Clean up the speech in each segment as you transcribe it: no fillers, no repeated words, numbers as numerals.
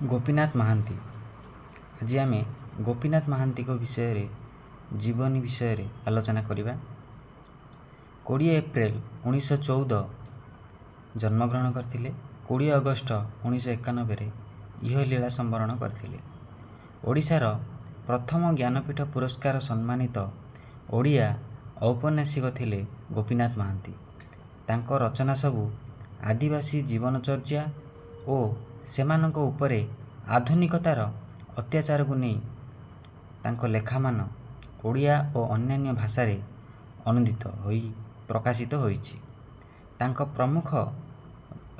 ଗୋପୀନାଥ ମହାନ୍ତି। ଆଜି ଆମେ ଗୋପୀନାଥ ମହାନ୍ତିଙ୍କ ବିଷୟରେ, ଜୀବନୀ ବିଷୟରେ ଆଲୋଚନା କରିବା। 20 ଏପ୍ରିଲ 1914 ଜନ୍ମଗ୍ରହଣ କରିଥିଲେ, 20 ଅଗଷ୍ଟ 1991ରେ ଇହଲୀଳା ସମ୍ବରଣ କରିଥିଲେ। ଓଡ଼ିଶାର ପ୍ରଥମ ଜ୍ଞାନପୀଠ ପୁରସ୍କାର ସମ୍ମାନିତ ଓଡ଼ିଆ ଔପନ୍ୟାସିକ ଥିଲେ ଗୋପୀନାଥ ମହାନ୍ତି। ତାଙ୍କ ରଚନା ସବୁ ଆଦିବାସୀ ଜୀବନଚର୍ଯ୍ୟା ଓ ସେମାନଙ୍କ ଉପରେ ଆଧୁନିକତାର ଅତ୍ୟାଚାରକୁ ନେଇ ତାଙ୍କ ଲେଖାମାନ ଓଡ଼ିଆ ଓ ଅନ୍ୟାନ୍ୟ ଭାଷାରେ ଅନୁଦିତ ହୋଇ ପ୍ରକାଶିତ ହୋଇଛି। ତାଙ୍କ ପ୍ରମୁଖ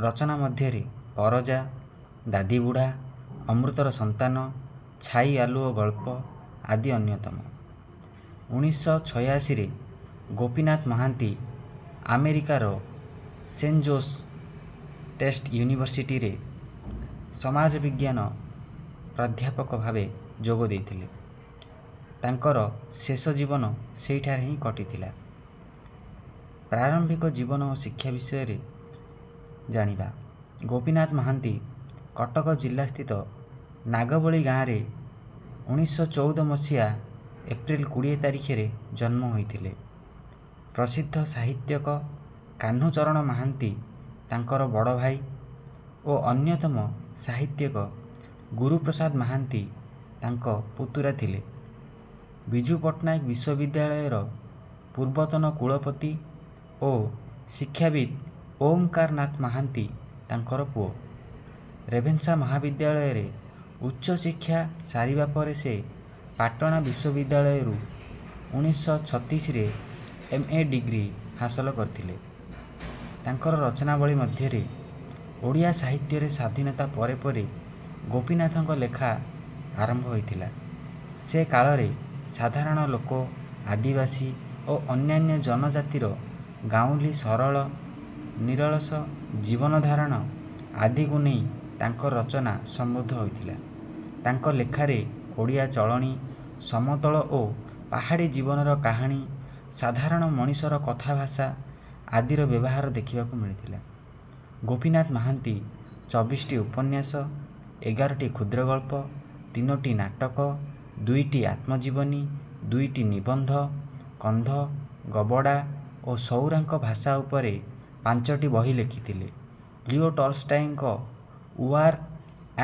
ରଚନା ମଧ୍ୟରେ ପରଜା, ଦାଦିବୁଢ଼ା, ଅମୃତର ସନ୍ତାନ, ଛାଇ ଆଲୁଅ ଗଳ୍ପ ଆଦି ଅନ୍ୟତମ। 1986ରେ ଗୋପୀନାଥ ମହାନ୍ତି ଆମେରିକାର ସେଣ୍ଟ ଜୋସ୍ ଟେଷ୍ଟ ୟୁନିଭର୍ସିଟିରେ ସମାଜ ବିଜ୍ଞାନ ପ୍ରାଧ୍ୟାପକ ଭାବେ ଯୋଗ ଦେଇଥିଲେ। ତାଙ୍କର ଶେଷ ଜୀବନ ସେଇଠାରେ ହିଁ କଟିଥିଲା। ପ୍ରାରମ୍ଭିକ ଜୀବନ ଓ ଶିକ୍ଷା ବିଷୟରେ ଜାଣିବା। ଗୋପୀନାଥ ମହାନ୍ତି କଟକ ଜିଲ୍ଲାସ୍ଥିତ ନାଗବଳି ଗାଁରେ 1914 ମସିହା ଏପ୍ରିଲ 20 ତାରିଖରେ ଜନ୍ମ ହୋଇଥିଲେ। ପ୍ରସିଦ୍ଧ ସାହିତ୍ୟିକ କାହ୍ନୁଚରଣ ମହାନ୍ତି ତାଙ୍କର ବଡ଼ ଭାଇ ଓ ଅନ୍ୟତମ ସାହିତ୍ୟିକ ଗୁରୁପ୍ରସାଦ ମହାନ୍ତି ତାଙ୍କ ପୁତୁରା ଥିଲେ। ବିଜୁ ପଟ୍ଟନାୟକ ବିଶ୍ୱବିଦ୍ୟାଳୟର ପୂର୍ବତନ କୁଳପତି ଓ ଶିକ୍ଷାବିତ୍ ଓମକାରନାଥ ମହାନ୍ତି ତାଙ୍କର ପୁଅ। ରେଭେନ୍ସା ମହାବିଦ୍ୟାଳୟରେ ଉଚ୍ଚଶିକ୍ଷା ସାରିବା ପରେ ସେ ପାଟଣା ବିଶ୍ୱବିଦ୍ୟାଳୟରୁ 1936ରେ ଏମ୍ ଏ ଡିଗ୍ରୀ ହାସଲ କରିଥିଲେ। ତାଙ୍କର ରଚନାବଳୀ ମଧ୍ୟରେ ଓଡ଼ିଆ ସାହିତ୍ୟରେ ସ୍ୱାଧୀନତା ପରେ ପରେ ଗୋପୀନାଥଙ୍କ ଲେଖା ଆରମ୍ଭ ହୋଇଥିଲା। ସେ କାଳରେ ସାଧାରଣ ଲୋକ, ଆଦିବାସୀ ଓ ଅନ୍ୟାନ୍ୟ ଜନଜାତିର ଗାଉଁଲି ସରଳ ନିରଳସ ଜୀବନଧାରଣ ଆଦିକୁ ନେଇ ତାଙ୍କ ରଚନା ସମୃଦ୍ଧ ହୋଇଥିଲା। ତାଙ୍କ ଲେଖାରେ ଓଡ଼ିଆ ଚଳଣି, ସମତଳ ଓ ପାହାଡ଼ି ଜୀବନର କାହାଣୀ, ସାଧାରଣ ମଣିଷର କଥାଭାଷା ଆଦିର ବ୍ୟବହାର ଦେଖିବାକୁ ମିଳିଥିଲା। ଗୋପୀନାଥ ମହାନ୍ତି 24ଟି ଉପନ୍ୟାସ, 11ଟି କ୍ଷୁଦ୍ରଗଳ୍ପ, 3ଟି ନାଟକ, 2ଟି ଆତ୍ମଜୀବନୀ, 2ଟି ନିବନ୍ଧ, କନ୍ଧ, ଗବଡ଼ା ଓ ସଉରାଙ୍କ ଭାଷା ଉପରେ 5ଟି ବହି ଲେଖିଥିଲେ। ଲିଓ ଟଲଷ୍ଟାଇଙ୍କ ୱାର୍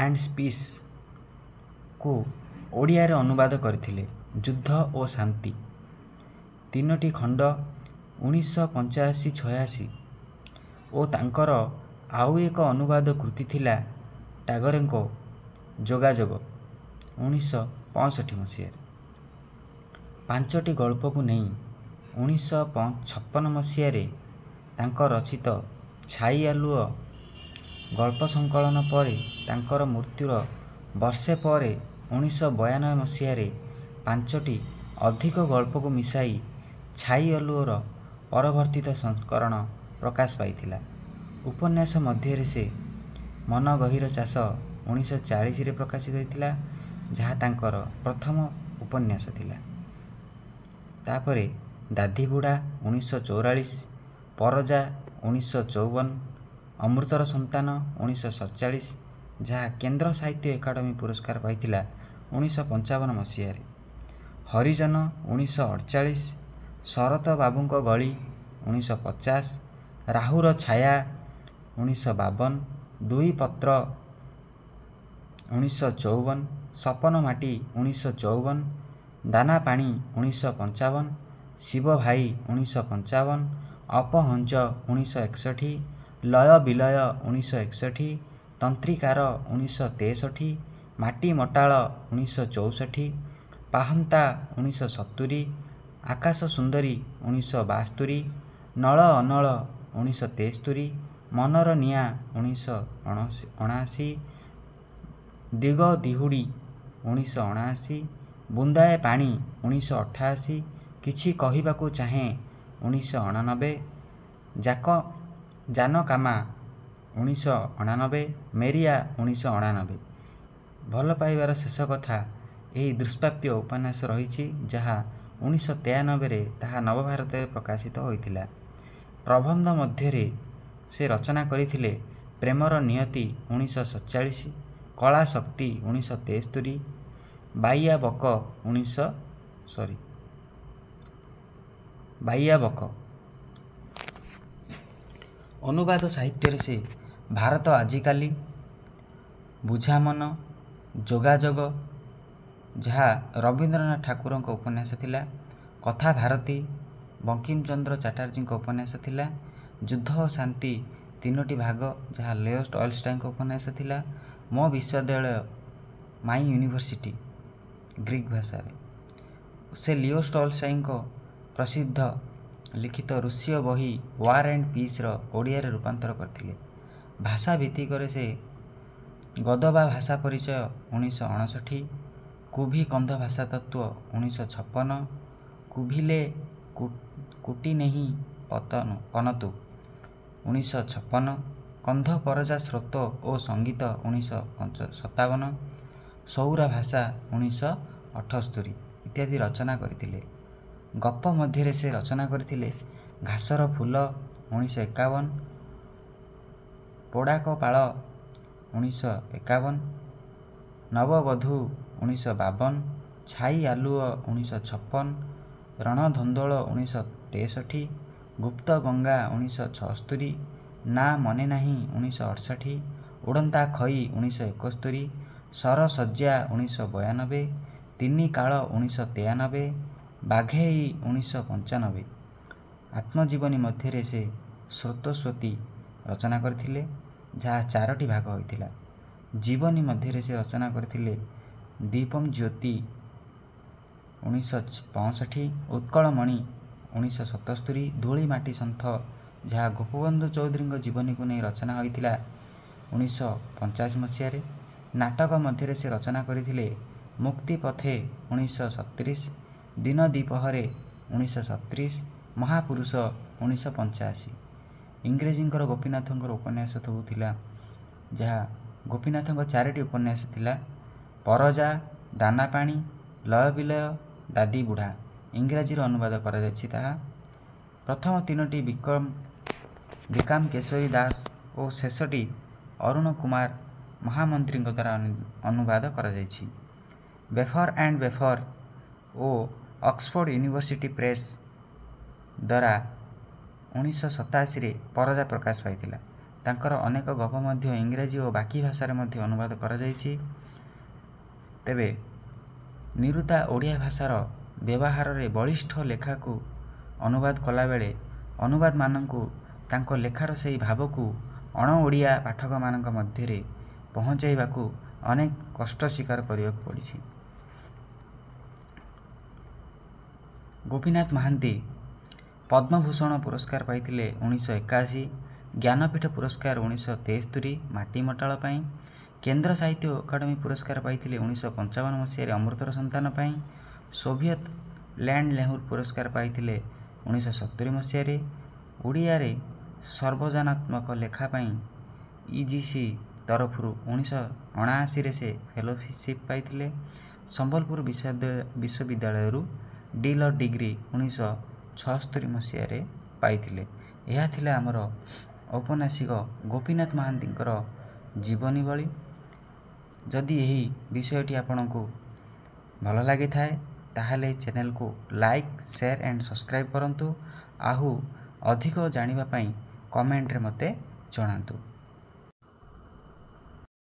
ଆଣ୍ଡ ପିସ୍କୁ ଓଡ଼ିଆରେ ଅନୁବାଦ କରିଥିଲେ, ଯୁଦ୍ଧ ଓ ଶାନ୍ତି 3ଟି ଖଣ୍ଡ 1985 86, ଓ ତାଙ୍କର ଆଉ ଏକ ଅନୁବାଦ କୃତି ଥିଲା ଟାଗୋରଙ୍କ ଯୋଗାଯୋଗ 1965 ମସିହାରେ। 5ଟି ଗଳ୍ପକୁ ନେଇ 1956 ମସିହାରେ ତାଙ୍କ ରଚିତ ଛାଇ ଆଲୁଅ ଗଳ୍ପ ସଂକଳନ ପରେ ତାଙ୍କର ମୃତ୍ୟୁର ବର୍ଷେ ପରେ 1992 ମସିହାରେ 5ଟି ଅଧିକ ଗଳ୍ପକୁ ମିଶାଇ ଛାଇ ଆଲୁଅର ପରବର୍ତ୍ତିତ ସଂସ୍କରଣ ପ୍ରକାଶ ପାଇଥିଲା। ଉପନ୍ୟାସ ମଧ୍ୟରେ ସେ ମନ ଗହୀର ଚାଷ 1940ରେ ପ୍ରକାଶିତ ହୋଇଥିଲା, ଯାହା ତାଙ୍କର ପ୍ରଥମ ଉପନ୍ୟାସ ଥିଲା। ତାପରେ ଦାଦିବୁଢ଼ା 1944, ପରଜା 1954, ଅମୃତର ସନ୍ତାନ 1947, ଯାହା କେନ୍ଦ୍ର ସାହିତ୍ୟ ଏକାଡେମୀ ପୁରସ୍କାର ପାଇଥିଲା 1955 ମସିହାରେ, ହରିଜନ 1948, ଶରତ ବାବୁଙ୍କ ଗଳି 1950, ରାହୁର ଛାୟା 1952, ଦୁଇ ପତ୍ର 1954, ସପନ ମାଟି 1954, ଦାନା ପାଣି 1955, ଶିବ ଭାଇ 1955, ଅପହଞ୍ଚ 1961, ଲୟ ବିଲୟ 1961, ତନ୍ତ୍ରିକାର 1963, ମାଟି ମଟାଳ 1964, ପାହନ୍ତା 1970, ଆକାଶ ସୁନ୍ଦରୀ 1972, ନଳ ଅନଳ 1973, ମନର ନିଆଁ 1979, ଦିଗ ଦିହୁଡ଼ି 1979, ବୁନ୍ଦାଏ ପାଣି 1988, କିଛି କହିବାକୁ ଚାହେଁ 1989, ଯାକ ଜାନକାମା 1989, ମେରିଆ 1989। ଭଲ ପାଇବାର ଶେଷ କଥା ଏହି ଦୁଷ୍ପ୍ରାପ୍ୟ ଉପନ୍ୟାସ ରହିଛି, ଯାହା 1993ରେ ତାହା ନବଭାରତରେ ପ୍ରକାଶିତ ହୋଇଥିଲା। ପ୍ରବନ୍ଧ ମଧ୍ୟରେ ସେ ରଚନା କରିଥିଲେ ପ୍ରେମର ନିୟତି 1947, କଳା ଶକ୍ତି 1973, ବାଇଆ ବକ ଉଣେଇଶହ ସରି ବାଇଆ ବକ। ଅନୁବାଦ ସାହିତ୍ୟରେ ସେ ଭାରତ ଆଜିକାଲି, ବୁଝାମନ, ଯୋଗାଯୋଗ, ଯାହା ରବୀନ୍ଦ୍ରନାଥ ଠାକୁରଙ୍କ ଉପନ୍ୟାସ ଥିଲା, କଥା ଭାରତୀ ବଙ୍କିମଚନ୍ଦ୍ର ଚାଟାର୍ଜୀଙ୍କ ଉପନ୍ୟାସ ଥିଲା, ଯୁଦ୍ଧ ଓ ଶାନ୍ତି ତିନୋଟି ଭାଗ, ଯାହା ଲିଓ ଟଲଷ୍ଟୟଙ୍କ ଉପନ୍ୟାସ ଥିଲା, ମୋ ବିଶ୍ୱବିଦ୍ୟାଳୟ ମାଇ ୟୁନିଭର୍ସିଟି ଗ୍ରୀକ୍ ଭାଷାରେ, ସେ ଲିଓ ଟଲଷ୍ଟୟଙ୍କ ପ୍ରସିଦ୍ଧ ଲିଖିତ ରୁଷୀୟ ବହି ୱାର୍ ଆଣ୍ଡ ପିସ୍ର ଓଡ଼ିଆରେ ରୂପାନ୍ତର କରିଥିଲେ। ଭାଷା ଭିତ୍ତିକରେ ସେ ଗଦବା ଭାଷା ପରିଚୟ 1959, କୁଭି କନ୍ଧ ଭାଷାତତ୍ତ୍ୱ 1956, କୁଭିଲେ କୁଟିନେହି ପନତୁ 1956, କନ୍ଧ ପରଜା ସ୍ରୋତ ଓ ସଙ୍ଗୀତ 1957, ସୌରା ଭାଷା 1978 ଇତ୍ୟାଦି ରଚନା କରିଥିଲେ। ଗପ ମଧ୍ୟରେ ସେ ରଚନା କରିଥିଲେ ଘାସର ଫୁଲ 1951, ପୋଡ଼ାକପାଳ 1951, ନବବଧୂ 1952, ଛାଇ ଆଲୁଅ 1956, ରଣଧନ୍ଦୋଳ 1963, ଗୁପ୍ତଗଙ୍ଗା 1976, ନା ମନେ ନାହିଁ 1968, ଉଡ଼ନ୍ତା ଖଇ 1971, ସରଶଯ୍ୟା 1992, ତିନି କାଳ 1993, ବାଘେଇ 1995। ଆତ୍ମଜୀବନୀ ମଧ୍ୟରେ ସେ ସ୍ରୋତସ୍ୱତୀ ରଚନା କରିଥିଲେ, ଯାହା 4ଟି ଭାଗ ହୋଇଥିଲା। ଜୀବନୀ ମଧ୍ୟରେ ସେ ରଚନା କରିଥିଲେ ଦୀପମ ଜ୍ୟୋତି 1965, ଉତ୍କଳମଣି 1977, ଧୂଳି ମାଟି ସନ୍ଥ, ଯାହା ଗୋପବନ୍ଧୁ ଚୌଧୁରୀଙ୍କ ଜୀବନୀକୁ ନେଇ ରଚନା ହୋଇଥିଲା 1985 ମସିହାରେ। ନାଟକ ମଧ୍ୟରେ ସେ ରଚନା କରିଥିଲେ ମୁକ୍ତିପଥେ 1937, ଦିନ ଦ୍ୱିପହରେ 1937, ମହାପୁରୁଷ 1985। ଇଂରେଜୀଙ୍କର ଗୋପୀନାଥଙ୍କର ଉପନ୍ୟାସ ସବୁ ଥିଲା, ଯାହା ଗୋପୀନାଥଙ୍କ 4ଟି ଉପନ୍ୟାସ ଥିଲା ପରଜା, ଦାନାପାଣି, ଲୟ ବିଲୟ, ଦାଦି ବୁଢ଼ା। ଇଂରାଜୀରୁ ଅନୁବାଦ କରାଯାଇଛି ତାହା। ପ୍ରଥମ 3ଟି ବିକ୍ରମ କେଶରୀ ଦାସ ଓ ଶେଷଟି ଅରୁଣ କୁମାର ମହାମନ୍ତ୍ରୀଙ୍କ ଦ୍ୱାରା ଅନୁବାଦ କରାଯାଇଛି। ବେଫର ଆଣ୍ଡ ବେଫର ଓ ଅକ୍ସଫୋର୍ଡ଼ ୟୁନିଭର୍ସିଟି ପ୍ରେସ୍ ଦ୍ୱାରା 1987ରେ ପରଜା ପ୍ରକାଶ ପାଇଥିଲା। ତାଙ୍କର ଅନେକ ଗପ ମଧ୍ୟ ଇଂରାଜୀ ଓ ବାକି ଭାଷାରେ ମଧ୍ୟ ଅନୁବାଦ କରାଯାଇଛି। ତେବେ ନିରୁତା ଓଡ଼ିଆ ଭାଷାର ବ୍ୟବହାରରେ ବଳିଷ୍ଠ ଲେଖାକୁ ଅନୁବାଦ କଲାବେଳେ ଅନୁବାଦମାନଙ୍କୁ ତାଙ୍କ ଲେଖାର ସେହି ଭାବକୁ ଅଣ ଓଡ଼ିଆ ପାଠକମାନଙ୍କ ମଧ୍ୟରେ ପହଞ୍ଚାଇବାକୁ ଅନେକ କଷ୍ଟ ସ୍ୱୀକାର କରିବାକୁ ପଡ଼ିଛି। ଗୋପୀନାଥ ମହାନ୍ତି ପଦ୍ମଭୂଷଣ ପୁରସ୍କାର ପାଇଥିଲେ 1981, ଜ୍ଞାନପୀଠ ପୁରସ୍କାର 1973 ମାଟି ମଟାଳ ପାଇଁ, କେନ୍ଦ୍ର ସାହିତ୍ୟ ଏକାଡେମୀ ପୁରସ୍କାର ପାଇଥିଲେ 1955 ମସିହାରେ ଅମୃତର ସନ୍ତାନ ପାଇଁ, ସୋଭିଏତ ଲ୍ୟାଣ୍ଡ ନେହେରୁ ପୁରସ୍କାର ପାଇଥିଲେ 1970 ମସିହାରେ, ଓଡ଼ିଆରେ ସର୍ବଜନାତ୍ମକ ଲେଖା ପାଇଁ ୟୁଜିସି ତରଫରୁ 1979ରେ ସେ ଫେଲୋସିପ୍ ପାଇଥିଲେ, ସମ୍ବଲପୁର ବିଶ୍ୱବିଦ୍ୟାଳୟରୁ ଡି ଲ ଡିଗ୍ରୀ 1976 ମସିହାରେ ପାଇଥିଲେ। ଏହା ଥିଲା ଆମର ଔପନ୍ୟାସିକ ଗୋପୀନାଥ ମହାନ୍ତିଙ୍କର ଜୀବନୀବଳୀ। ଯଦି ଏହି ବିଷୟଟି ଆପଣଙ୍କୁ ଭଲ ଲାଗିଥାଏ ତାହେଲେ ଚ୍ୟାନେଲକୁ ଲାଇକ୍, ସେୟାର ଆଣ୍ଡ ସବସ୍କ୍ରାଇବ୍ କରନ୍ତୁ। ଆଉ ଅଧିକ ଜାଣିବା ପାଇଁ କମେଣ୍ଟରେ ମୋତେ ଜଣାନ୍ତୁ।